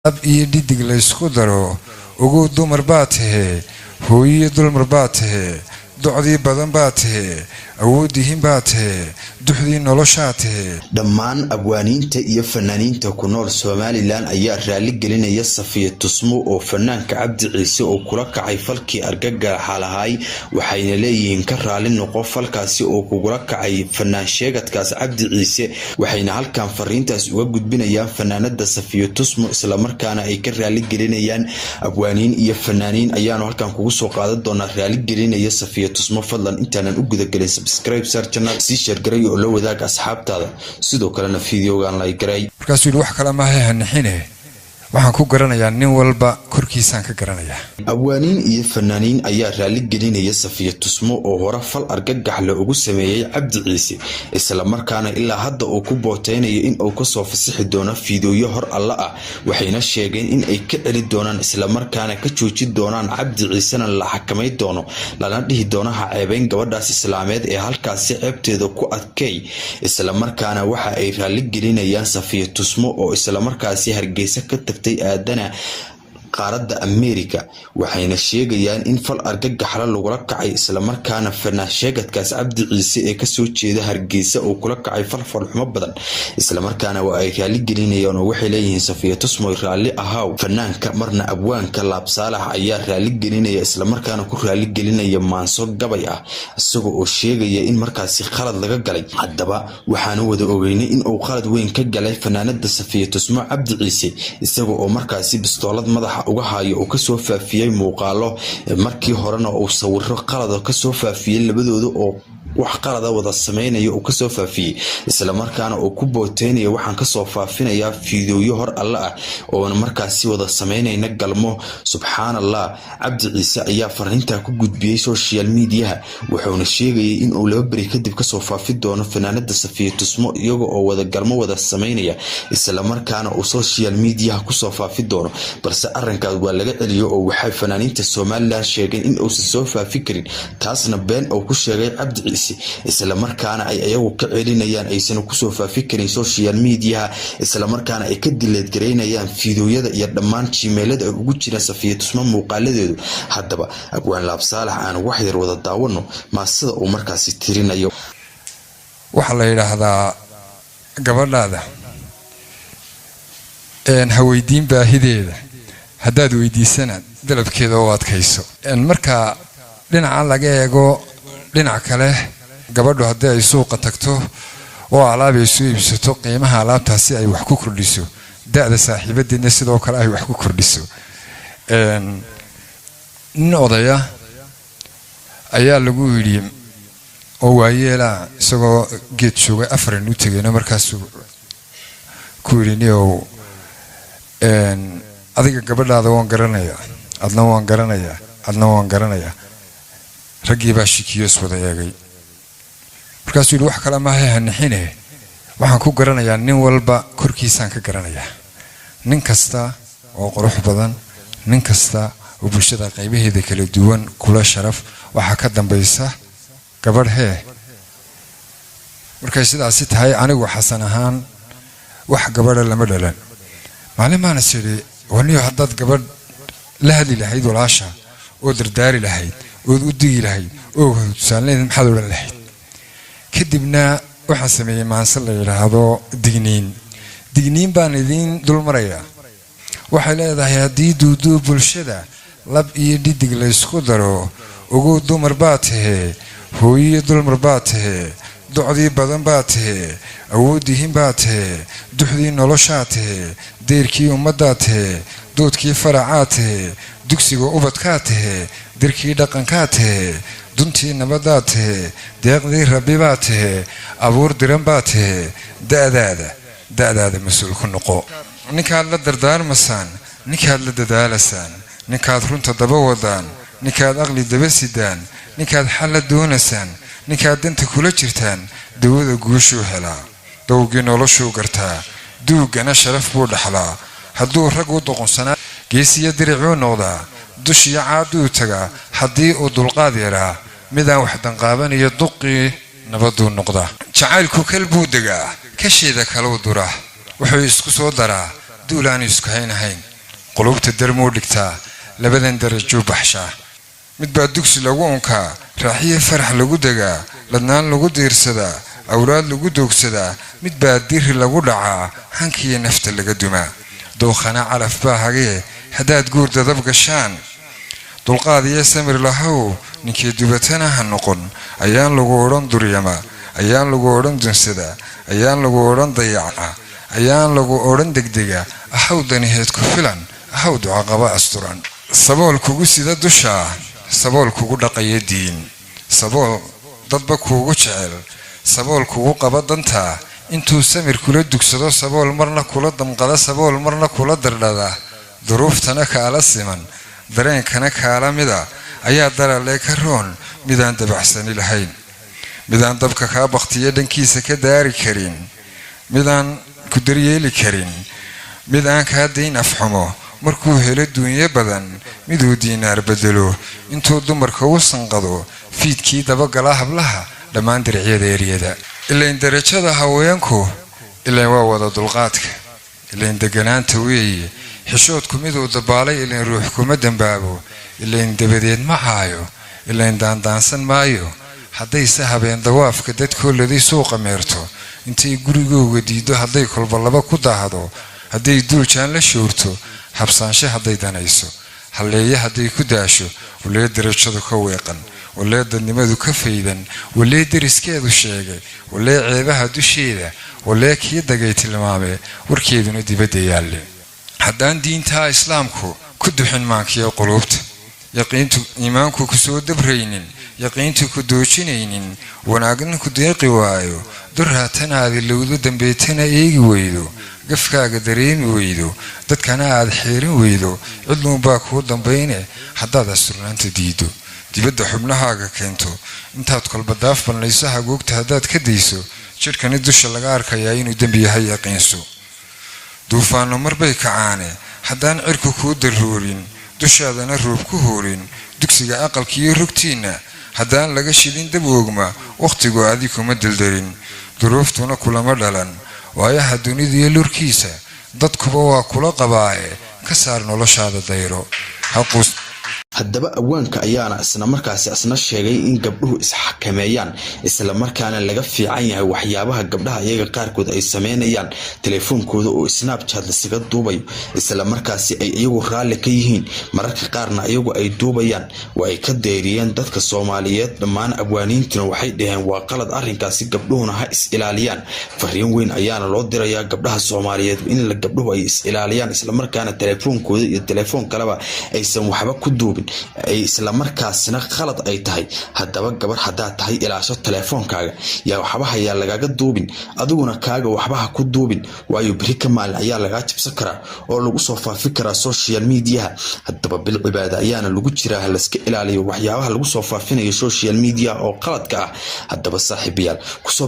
Lab iyo dhidig laysku daro, ogow dumar baa tahee, hooyiyo dulmar baa tahee, docdii badan baa tahee, awoodihin baa tahee, duxdii noloshaa tahee. Dhammaan abwaaniinta iyo fanaaniinta ku nool Somalilan ayaa raali gelinaya Safiya Tusmo oo fanaanka Cabdi Ciise oo kula kacay falkii argagaxa lahaay. Waxayna leeyihiin, ka raali noqo falkaasi oo kugula kacay fanaan sheegadkaas Cabdi Ciise. Waxayna halkan fariintaas uga gudbinayaan fanaanada Safiya Tusmo, islamarkaana ay ka raali gelinayaan. Abwaaniin iyo fanaaniin ayaanu halkan kugu soo qaadan doonaa raali gelinaya Safiya Tusmo. Fadlan, intaanan u gudagelin, subscribe saar channel, sii share garay oo la wadaag asxaabtaada, sidoo kalena videogan like garay. Markaasuu yidhi, wax kale maahay, hanixine, waxaan ku garanayaa nin walba korkiisaan ka garanayaa. Abwaaniin iyo fanaaniin ayaa raali gelinaya Safiya Tusmo oo hore fal argagax le ugu sameeyey Cabdi Ciise, islamarkaana ilaa hadda uu ku booteynayo in uu kasoo fasixi doono fiidooyo hor alla ah. Waxayna sheegeen in ay ka celi doonaan, islamarkaana ka joojin doonaan, Cabdi Ciisena la xakamay doono, lana dhihi doono ha ceebeyn gabadhaas islaameed ee halkaasi ceebteeda ku adkay. Islamarkaana waxa ay raali gelinayaan Safiya Tusmo oo islamarkaasi Hargeysa ka tagtay, aadana qaaradda America. Waxayna sheegayaan in fal argagaxla lagula kacay, islamarkaana fanaan sheegadkaas Cabdi Ciise ee kasoo jeeda Hargeysa uu kula kacay fal falxumo badan. Islamarkaana waa ay raali gelinayaan oo waxay leeyihiin, Safiya Tusmoy, raalli ahaw. Fanaanka marna abwaanka Laab Saalax ayaa raali gelinaya, islamarkaana ku raali gelinaya maanso gabay ah, isaga oo sheegaya in markaasi khalad laga galay. Haddaba waxaanu wada ogeynay in uu khalad weyn ka galay fanaanada Safiya Tusmo Cabdi Ciise, isaga oo markaasi bistoolad madaxa uga hayo uu kasoo faafiyey muuqaalo, markii horena uu sawiro qalada kasoo faafiyey labadooda oo wax qalada wada sameynaya uu kasoo faafiyey, islamarkaana uu ku booteynayo, waxaan kasoo faafinayaa fiidooyo hor alle ah oona markaasi wada sameynayna galmo. Subxaan Allah, Cabdi Ciise ayaa fariintaa ku gudbiyey social mediaha, wuxuuna sheegayay in uu 2 beri kadib kasoo faafi doono fanaanada Safiya Tusmo iyaga oo wada galmo wada sameynaya, islamarkaana uu social mediaha kusoo faafi doono. Balse arinkaas waa laga celiyo oo waxay fanaaniinta Somalilan sheegeen in uusan soo faafi karin, taasna been uu ku sheegay Cabdi Ciise, islamarkaana ay ayagu ka celinayaan, aysan kusoo faafi karin social mediaha, islamarkaana ay ka delete garaynayaan fiidooyada iyo dhammaan Gmailada ay ugu jiraan Safiya Tusmo muuqaaladeedu. Haddaba abwaan Laab Saalax aan wax yar wada daawano maasida uu markaasi tirinayo. Waxaa la yidhaahdaa, gabadhaada ha weydiin baahideeda, haddaad weydiisana dalabkeeda oo adkayso. Marka dhinaca laga eego, dhinac kale, gabadhu haddii ay suuqa tagto oo alaab ay soo iibsato, qiimaha alaabtaasi ay wax ku kordhiso, da-da saaxiibadeedna sidoo kale ay wax ku kordhiso. Nin odaya ayaa lagu yidhi oo waayeelaa, isagoo geed joogay afaran u tegeyno, markaasuu ku yidhi, niow, adiga gabadhaada waan garanayaa, adna waan garanayaa, adna waan garanayaa. Raggii baa shikiyo is wada eegay. Markaasuu yidhi, wax kale maahay, hanixine, waxaan ku garanayaa nin walba korkiisaan ka garanayaa. Nin kasta oo qurux badan, nin kasta oo bulshada qaybaheeda kala duwan kula sharaf, waxaa ka dambaysa gabadh hee. Markay sidaasi tahay, anigu Xasan ahaan wax gabadha lama dhalan. Maalin baana is idhi, waniyo, haddaad gabadh la hadli lahayd walaasha oo dardaari lahayd ood u digi lahayd oo tusaaleed, maxaad odhan lahayd? Kadibna waxaan sameeyey maanse la yidhaahdo Digniin. Digniin baan idiin dul marayaa. Waxay leedahay, haddii duuduub bulshada lab iyo dhidig laysku daro, ogow dumar baa tahee, hooyiyo dulmar baa tahee, docdii badan baa tahee, awooddihin baa tahee, duxdii noloshaa tahee, deyrkii ummaddaa tahee, doodkii faracaa tahee, dugsiga ubadkaa tahee, dirkii dhaqankaa tahee, duntii nabaddaa tahee, deeqdii rabbibaa tahee, abuur diran baa tahee, da'daada da'daada mas-uul ku noqo. Ninkaad la dardaarmasaan, ninkaad la dadaalasaan, ninkaad runta daba wadaan, ninkaad aqli daba sidaan, ninkaad xal la doonasaan, ninkaad danta kula jirtaan, dawada guushuu helaa, dowgii noloshuu gartaa, duuggana sharaf buu dhaxlaa. Hadduu rag u doqonsanaa, geesiyo diricuu noqdaa, dushiyo caaduu tagaa. Haddii uu dulqaad yaraa, midaan wax danqaabanayo, duqii nabaduu noqdaa. Jacaylku kal buu degaa, kasheeda kaluu duraa, wuxuu isku soo daraa duulaanu isku haynahayn. Qulubta darmuu dhigtaa, labadan darajuu baxshaa. Mid baa dugsi lagu unkaa, raaxiyo farax lagu degaa, ladnaan lagu diirsadaa, awlaad lagu doogsadaa. Mid baa diri lagu dhacaa, hankiyo nafta laga dumaa. Dookhana calaf baa hagee haddaad guur dadab gashaan. Dulqaad iyo samir lahow, ninkii dubatana ha noqon. Ayaan lagu odhan duryama, ayaan lagu odhan dunsada, ayaan lagu odhan dayaca, ayaan lagu odhan degdega. Ahaw daniheed ku filan, ahaw ducaqaba asturan. Sabool kugu sida dushaa, sabool kugu dhaqaya diin, sabool dadba kuugu jecel, sabool kugu qaba dantaa, intuu samir kula dugsado, sabool marna kula damqada, sabool marna kula dardhada, duruuftana kaala siman, dareenkana kaala mida, ayaa daralee ka roon midaan dabacsani lahayn, midaan dabka kaa baktiyo dhankiisa ka daari karin, midaan ku daryeeli karin, mid aan kaa dayn afxumo markuu helo duunyo badan, miduu diinaar bedelo intuu dumarka u sanqado, fiidkii dabagala hablaha dhammaan diricyada eryada. Ilayn darajada haweenku ilayn waa wada dulqaadka, ilayn deganaanta weeye, xishoodku miduu dabaalay, ilayn ruux kuma dambaabo, ilayn dabadeed ma caayo, ilayn daandaansan maayo. Haddayse habeen dawaafka dadkooladay suuqa meerto, intay gurigooga diiddo, hadday kolba laba ku daahdo, hadday duuljaan la shoorto, habsaanshe hadday danayso, halleeye hadday ku daasho, walee darajadu ka weeqan, walee dadnimadu ka faydan, walee deriskeedu sheegay, walee ceebaha dusheeda, walee kii dagay tilmaame, warkeeduna dibadda yaalle. Haddaan diintaa islaamku ku duxin maankiyo quluubta, yaqiintu iimaanku ku soo dabraynin, yaqiintu ku doojinaynin, wanaagna ku deeqi waayo, durhaatanaadi lowdo, dambeetana eegi weydo, gafkaaga dareemi weydo, dadkana aad xeerin weydo, cidluunbaa kuu dambayne. Haddaad asturnaanta diiddo, dibadda xubnahaaga keento, intaad kolba daaf balnayso, hagoogta haddaad ka dayso, jidhkani dusha laga arkayaa inuu dembi yahay yaqiinso. Duufaanno marbay kacaane haddaan cirku kuu daruurin, dushaadana roob ku hoorin, dugsiga aqalkiiyo rugtiinna haddaan laga shidin dab oogma, wakhtigu adi kuma deldelin, duruuftuna kulama dhalan, waayaha dunidiyo lurkiisa dadkuba waa kula qabaaye, ka saar noloshaada dayro. Haddaba abwaanka ayaana isla markaasi isna sheegay in gabdhuhu isxakameeyaan, islamarkaana laga fiican yahay waxyaabaha gabdhaha iyaga qaarkood ay sameynayaan, telefoonkooda oo Snapchat lasaga duubayo, islamarkaasi ay iyagu raalli ka yihiin, mararka qaarna iyagu ay duubayaan. Waa ay ka deyriyeen dadka Soomaaliyeed dhammaan. Abwaaniintuna waxay dhaheen waa qalad arrinkaasi, gabdhuhuna ha is ilaaliyaan. Fariin weyn ayaana loo dirayaa gabdhaha Soomaaliyeed in gabdhuhu ay is ilaaliyaan, islamarkaana telefoonkooda iyo telefoon kaleba aysan waxba ku duubin, ay islamarkaasina khalad ay tahay. Haddaba gabar haddaad tahay, ilaasho telefoonkaaga, yaa waxba hayaa lagaga duubin, adiguna kaaga waxba ha ku duubin, waayo beri ka maalin ayaa lagaa jabsan karaa oo lagu soo faafi karaa social mediaha. Haddaba bil cibaada ayaana lagu jiraa, layska ilaaliyo waxyaabaha lagu soo faafinayo social media oo qaladka ah. Haddaba saaxiibayaal, kusoo